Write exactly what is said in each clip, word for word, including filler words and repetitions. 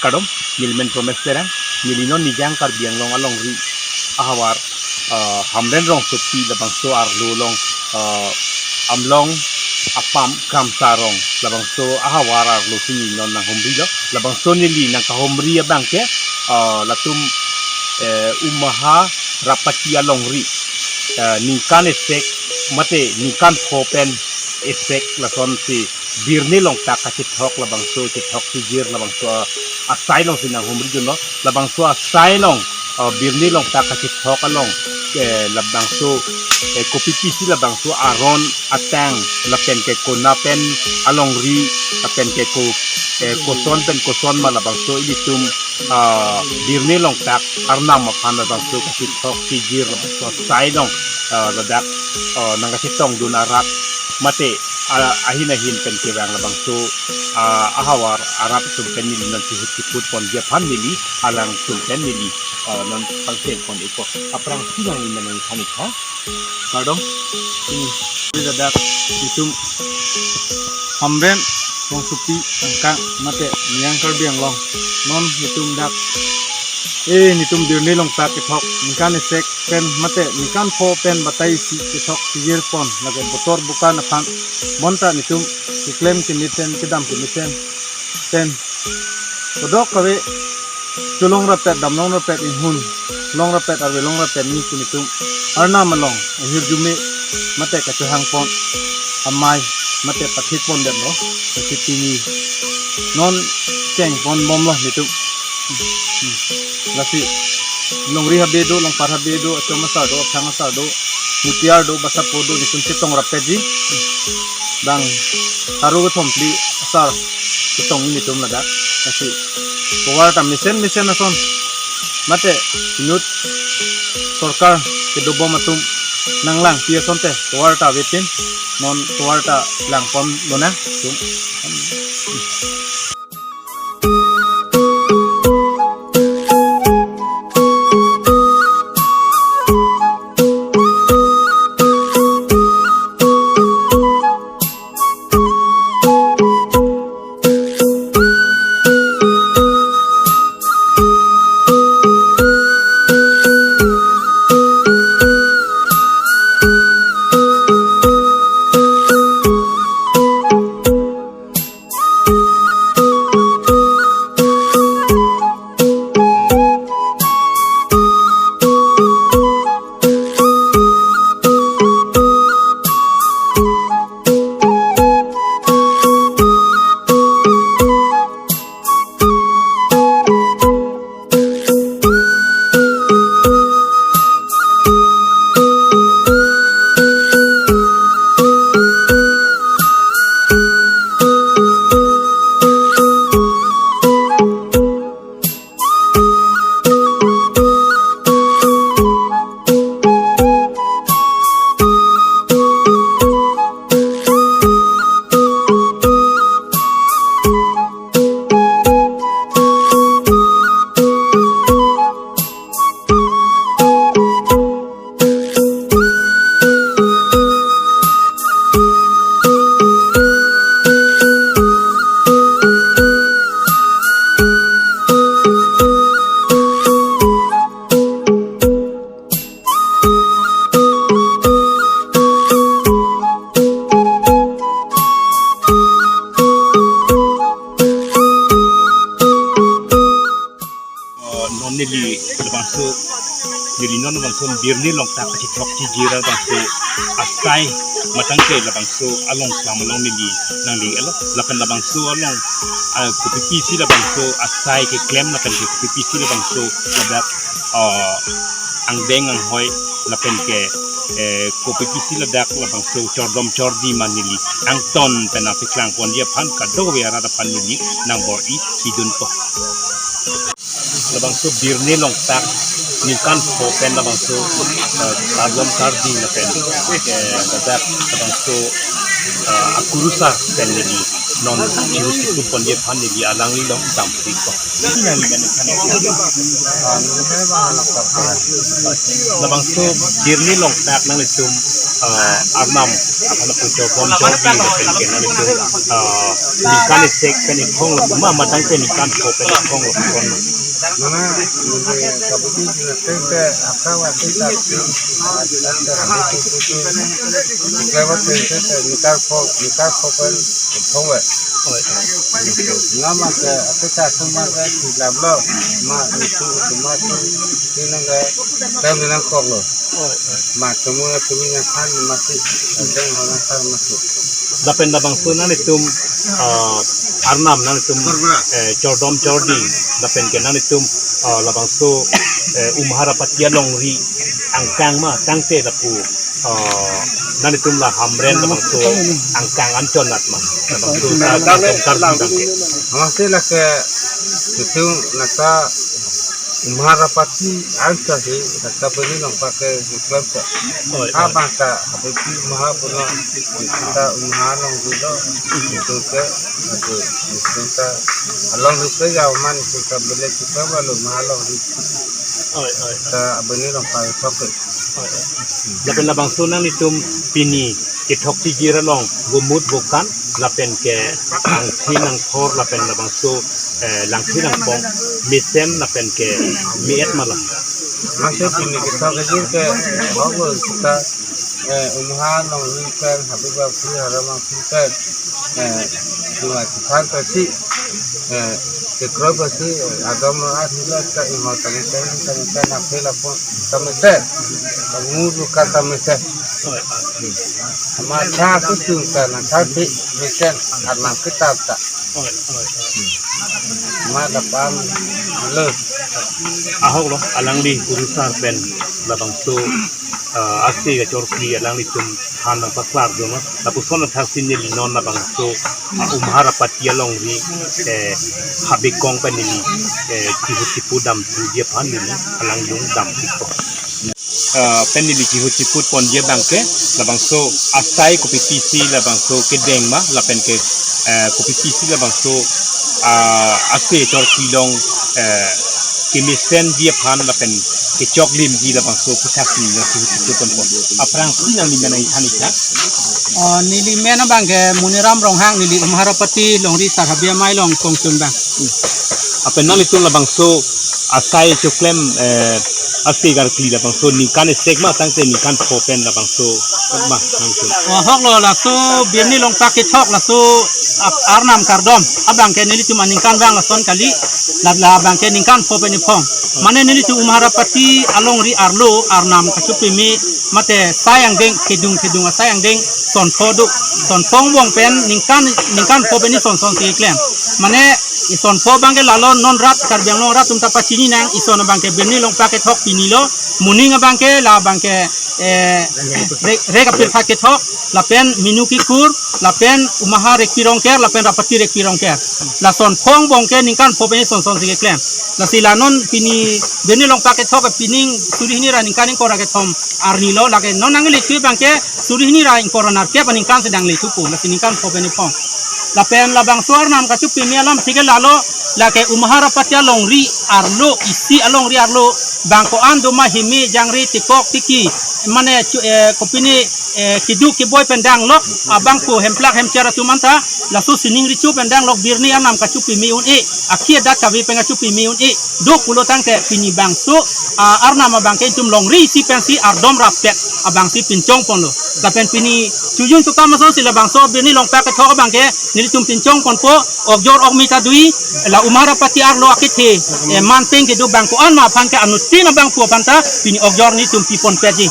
Kardom, neli men Promes Terang, neli non Nijang Karbi Anglong alongri ahavar, ah, Hamren rongsopi labangso arlo along, ah, Amlong Apam Kramsa Rong labangso ahavar arlo si neli non nanghumrilo, labangso neli nangkahumri abang ke, ah, latum, eh, Umaha Rapati alongri, eh, ningkan esek mate ningkan pho pen esek lasonsi birni longtak kachethok labangso, chethok chijir labangso asai alongsi nanghumri dunlo, labangso asai along, eh, birni longtak kachethok along, eh, labangso, eh, kopi pisi labangso aron atang lapen ke konat pen alongri lapen ke ko, eh, koson pen koson ma labangso ilitum, ah, birni longtak arnam aphan labangso kachethok chijir labangso asai along, ah, ladak, ah, nangkachetongdun arat mate, ah, ahin ahin pen kevang labangso, ah, ahavar arat atum pen neli non chihut chiput ponji aphan neli alangtum pen neli, ah, non pangcheng pon-ikpo. Aphrangsi nangli men nangthan-ik tha. Kardom. Hmm. Ladak itum Hamren rongsopi angkang mate Nijang Karbi Anglong. Non itum dak, eh, nitum birni longtak kethok ningkan esek pen mate ningkan pho pen batai isi kethok chijir pon lake botor bukan aphan bonta nitum keklem kemesen kedam kemesen pen kodok kave cholong rapet damlong rapet inghun long rapet arve long rapet ni kunitum arnam along ahirjume mate kachohang pon amei mate pathik pondetlo. Lasi pini non cheng ponbomlo nitum. Lasi longri habe do, longpat habe do, achom asar do, aphang asar do, mutiar do, basapo do, nitum chetong rapetji. Bang taro kethom phli asar chetong nitum ladak. Lasi tovar ta mesen mesen ason mate inut sorkar kedobom atum nanglangpi asonte tovar ta avetin, non tovar ta langponlonang itum. Oh, non neli labangso, neli non labangso birni longtak kachethok chijir labangso asai matangke labangso along slam along neli nangli alo lapen labangso along, ah, kopi pisi labangso asai keklem lapen ke kopi pisi labangso ladak, ah, angdeng anghoi lapen ke, eh, kopi pisi ladak labangso chordom chordi ma neli angton pen nangpeklang ponji aphan kadokave arat aphan neli nangbor-i pidunpo. Labangso birni longtak ningkan pho pen labangso, eh, kardom kardi lapen, eh, ladak labangso, eh, akurusar pen neli Non chihut chiput ponji aphan neli alanglilong dam pik ko. Labangso birni longpak nanglitum, ah, arnam aphan pucho bom chordi lapen ke nanglitum, ah, ningkan isi pen iphong lo ma, matang ke ningkan pho pen iphong lo kon. Mana, ini kabudi jina tengke akau ati tak. Ati tak, ati tak, ati tak. Ikawa tengke ningkan pho, ningkan pho pen iphong we. Nama ke ati tak semua ke tidak lo. Ma itu semua tu tinang ke tem tinang kok lo. Ma temu temu yang kan mati. Tem orang kan mati. Lapen labangso nanglitum, ah, arnam nanglitum, eh, chordom chordi, lapen ke nanglitum, ah, labangso, eh, Umharapati alongri angkang ma tangte lapu, ah, nanglitum la Hamren labangso angkang anchot nat ma, labangso ta tongkar bidang ke. Masih lah ke itu nata Umharapati angkang si nata birni longpak ke klem sa. Oi, oi. Abang ta habisi maha puno kita Umha alongri lo. Itu ke, itu, itu ke alongri ke ya man kita beli kita baru maha alongri. Oi, oi. Kita birni longpak sok. Oi, oi. Lapen labangso nanglitum pini kethok tijir along gumut bukan lapen ke angthin angthor lapen labangso, eh, langthin angpong mesen lapen ke me-et ma la. Masih pini kethok tijir ke bawa kita, eh, Umha alongri pen habis bawa hari mangsi pen, eh, dua tiga pasi, eh, kekroi pasi, eh, agam lo ah hila ka inghor tamesen tamesen nape lapon tamesen, kamu bukan tamesen. Ama tha kutung ka na tha si mesen arnam kita ta. Oi, oi, oi. Ma dapan lo. Ahok lo, alangli kurusar pen labangso, ah, ase kachorkli alanglitum han nangpaklar do ma. Lapuson athak si neli non labangso, ah, Umharapati alongri, eh, habekong pen neli, eh, chihut chiput dam thuji aphan neli alanglilong dam pik ko. Ah, pen neli chihut chiput ponji abang ke, labangso asai kopi pisi labangso kedeng ma, lapen ke, eh, kopi pisi labangso, ah, ase chorkli along, eh, kemesenji aphan lapen kechoklimji labangso aputhak si neli chihut chiput ponpo. Aphrangsi nangli men nangthan ik tha. Oh, neli men abang ke Muniram Ronghang, neli Umharapati longri Sarhabi Amei along kongchun abang. Lapen nanglitum labangso asai choklem, eh, ase karkli labangso ningkan isi ma tangte ningkan pho pen labangso ma nangtum. Oh, ahok lo, laso birni longpak kethok laso ap-, arnam kardom abang ke nelitum aningkanvang lason kali, la, labang ke ningkan pho pen iphong. Mane nelitum Umharapati alongri arlo arnam kachopime mate sai angdeng, kedung kedung asai angdeng son pho do. Son pho angbong pen ningkan, ningkan pho pen ison sonsi keklem. Mane ison pho abang ke lalo non rat Karbi Anglong rat atum ta pachini nang, ison abang ke birni longpak kethok pini lo, moning abang ke labang ke, eh, re, re kapirtha kethok, lapen minu kikur, lapen Umha rekpi rongker, lapen Rapati rekpi rongker. Lason pho angbong ke ningkan pho pen ison sonsi keklem. Lasi la non pini birni longpak kethok pini suri hini ra ningkan ingkoi ra kethom arni lo, lake non nangli thu abang ke suri hini ra ingkoi ra nerkep aningkan si dang le thupo, lasi ningkan pho pen iphong. Lapen labangso arnam kachopime alamthe ke lalo, lake Umharapati alongri arlo, isi alongri arlo, bang ko-an do ma heme jangre tekok tiki, mane chu-, eh, kopine, eh, keduk keboi pen danglok abangphu hemplak hemcher atum anta laso sining recho pen danglok birni arnam kachopime un-e, akhei adak kave pen kachopime un-e do pulo tangte pini bangso, ah, arnam abang ke itum longri isi pensi ardom rappet abangsi pinchong ponlo. Lapen pini chojun chokam asonsi labangso birni longpak kethok abang ke nelitum pinchong ponpo, okjor okmi ta dui, la Umharapati arlo akethe, eh, manteng kedo bang ko-an ma aphan ke anuttin abangphu aphan ta pini okjor nelitum pi ponpetji.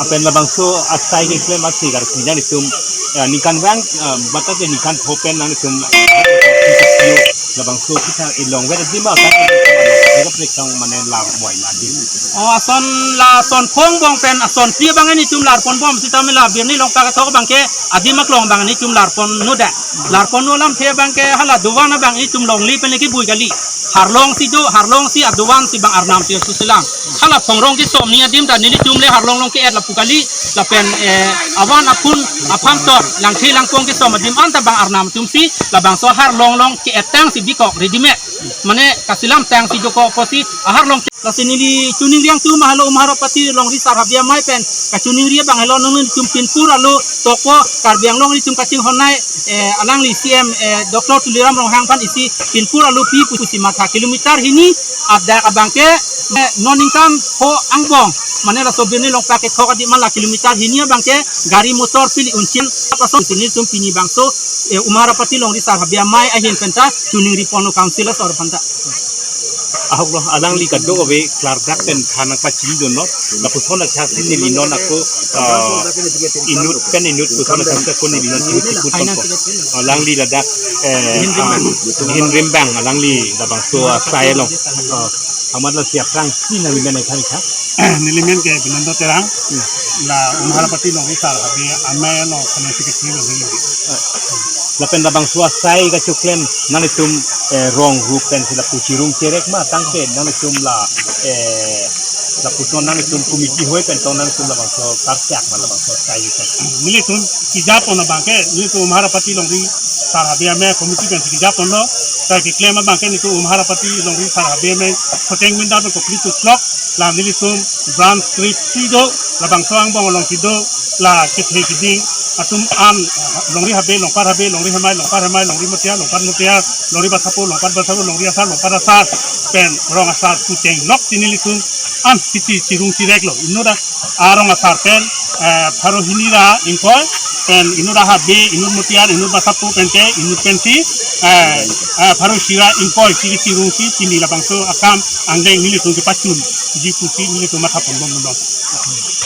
Lapen labangso asai keklem ase karkli nanglitum, eh, ningkanvang, eh, mate ningkan pho pen nanglitum, eh, labangso kita ilong vet adim ma, kan, eh, kaprek tang mane la moi ma adim. Oh, ason lason pho angbong pen ason phli abang nelitum larpon bom sitame la birni longpak kethok abang ke adim aklong abang nelitum larpon noda. Larpon no alamthe abang ke hala dovan abang nelitum longri pen le kebui kali. Harlong si do, harlong si aduvan si bang Arnam Tirthu Selam. Hala phongrong kesom ni adim ta nelitum le harlong along ke-et lapu kali, lapen, eh, avan aphun aphan tot langthe langpong kesom adim anta bang Arnam atum si labangso harlong along ke-et tang si bikok readymade. Mane kaselam tang si dokok pusi aharlong. Lasi neli choningri angtum halo Umharapati Longri Sar Habe Amei pen kachoningri abang helo, nelitum pinpur alo tokpo, Karbi Anglong nelitum kachinghon nei, eh, alangli C M, eh, Doctor Tuliram Ronghang aphan isi pinpur alo pi pusi matha, kilometer hini adak abang ke, eh, non ningkan ho angbong, mane laso Birni Longpak kethok adim man la kilometer hini abang ke gari motor pili unchil, lapuson si nelitum pini bangso, eh, Umharapati Longri Sar Habe Amei ahin penta choningri ponlo, council asor aphanta. Ahok lo, alangli kadokave klardak pen than nangpachini dunlo, lapuson achaksi neli non ako, ah, inut pen inut puson achaksi ako neli non chini chikut ponpo. Alangli ladak, eh, ah, Hinrim Bang, alangli labangso asai along. Ah, amat lasi aphrangsi nangli men than tha. Neli men ke Binando Terang, la Umharapati Longri Sar Habe Amei along kena secretary lo neli. Lapen labangso asai kachoklem nanglitum, eh, rong rup pensi lapu chirung cherek ma tangte nanglitum la, eh, lapuson nanglitum committee hoi pen tong nanglitum labangso karchak ma labangso asai ke. Nelitum kejapon abang ke, nelitum Umharapati Longri Sar Habe Amei committee pensi kejaponlo, ta keklem abang ke nelitum Umharapati Longri Sar Habe Amei Soteng Minda pen kokli tuklok, la nelitum branch trip si do, labangso angbong along si do, la kethe keding atum an, Longri Habe, Longpat Habe, Longri Hemai, Longpat Hemai, Longri Motiar, Longpat Motiar, Longri Basapo, Longpat Basapo, Longri Asar, Longpat Asar, pen rong asar puteng nok si nelitum an kichi chirung chirek lo. Inut a, arong asar pen, eh, pharo hini ra ingkoi, pen inut a Habe, inut Motiar, inut Basapo pen ke, inut pensi, eh, eh, pharo isi ra ingkoi si chirung si pini labangso akam angdeng nelitum kepachunji pusi nelitum matha ponbom lo.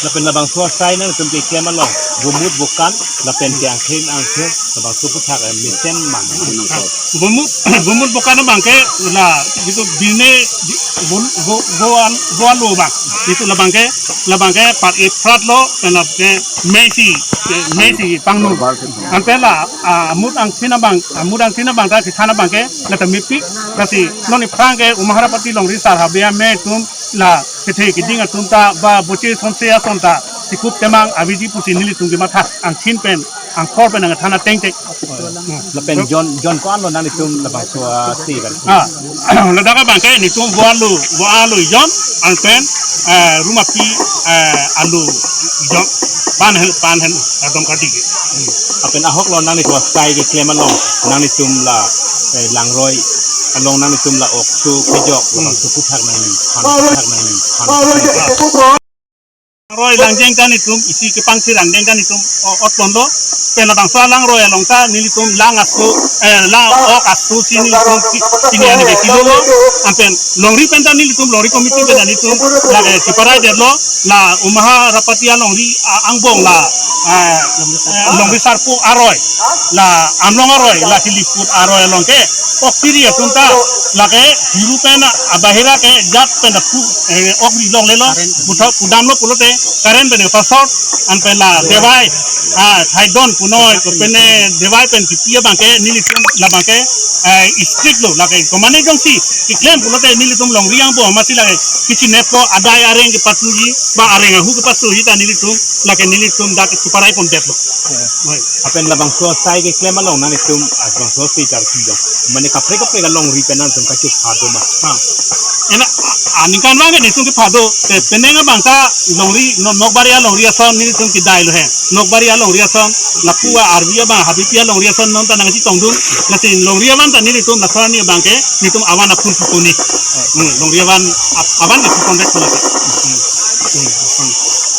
Lapen labangso asai nangtum keklem along, bomut bokan, lapen ke angthin angthin, labangso aphuthak, eh, mesen man. Bomut, bomut bokan abang ke, la, gitu, bine, bo, bo, boan, boan lo abang. Itu labang ke, labang ke, par iprat lo, pen labang ke, mesi, eh, mesi pangnu. Ante la, ah, amut angthin abang, amut angthin abang ta, kethan abang ke, la ta mepik, lasi, non iphrang ke, Umharapati Longri Sar Habe Amei atum, la kethe keding atum ta ba boche sonse ason ta chikup temang aveji pusi nelitum kematha angthin pen angkhor pen nangthan ateng te. Lapen jon, jon ko-an lo nanglitum labangso asai kan? Ah, ladak abang ke nelitum boan lo, boan lo jon, anpen, eh, rumapi, eh, alo jon, pan hen, pan hen, adom kadi ke. Lapen ahok lo nanglitum asai keklem along, nanglitum la, eh, langroi along nanglitum la ok su kejok, hmm, labangso aphuthak nangli, aphuthak nangli, aphuthak nangli. Langroi langjeng ta nelitum, isi kepangthir angjeng ta nelitum, o, ot ponlo, pen labangso alangroi along ta nelitum lang aso, eh, lang ok aso si nelitum si, sini ani beki dolo, anpen longri pen ta nelitum, longri committee pen ta nelitum, la, eh, chiparai detlo, la Umharapati alongri, a, angbong la, eh, eh, Longri Sarpo aroi, la Amlong aroi, la Hiliput aroi along ke, ok tiri atum ta, lake hiru pen abahira ke jat pen pu, eh, ok ri longlelo, puthot pudamlo pulote, current pen pasok, anpen la devai, ah, thaidon punoi, pen devai pen kipi abang ke, nelitum labang ke, eh, strict lo, lake komane jongsi keklem pulote nelitum longri angbong amatsi lake kechinep po, adai areng kepatuji, ba areng ahu kepatuji ta nelitum, lake nelitum dak chiparai pondetlo. Oi. Lapen labangso asai keklem along nanglitum, ah, labangso asai charsi dong. Mane kaprek kaprek alongri pen nangtum kachophado ma? Ha. Ena, ah, aningkan abang ke nelitum kephado, te penang abang ta longri, no, Nokbari alongri ason nelitum kedai lo he. Nokbari alongri ason, lapu a Arbi abang, Habipi alongri ason non ta nangchetongdun, lasi longri avan ta nelitum, laso arni abang ke, nelitum avan aphun pukuni. Hmm, longri avan, ap-, avan ke pukon rek pula ke. Hmm. Hmm.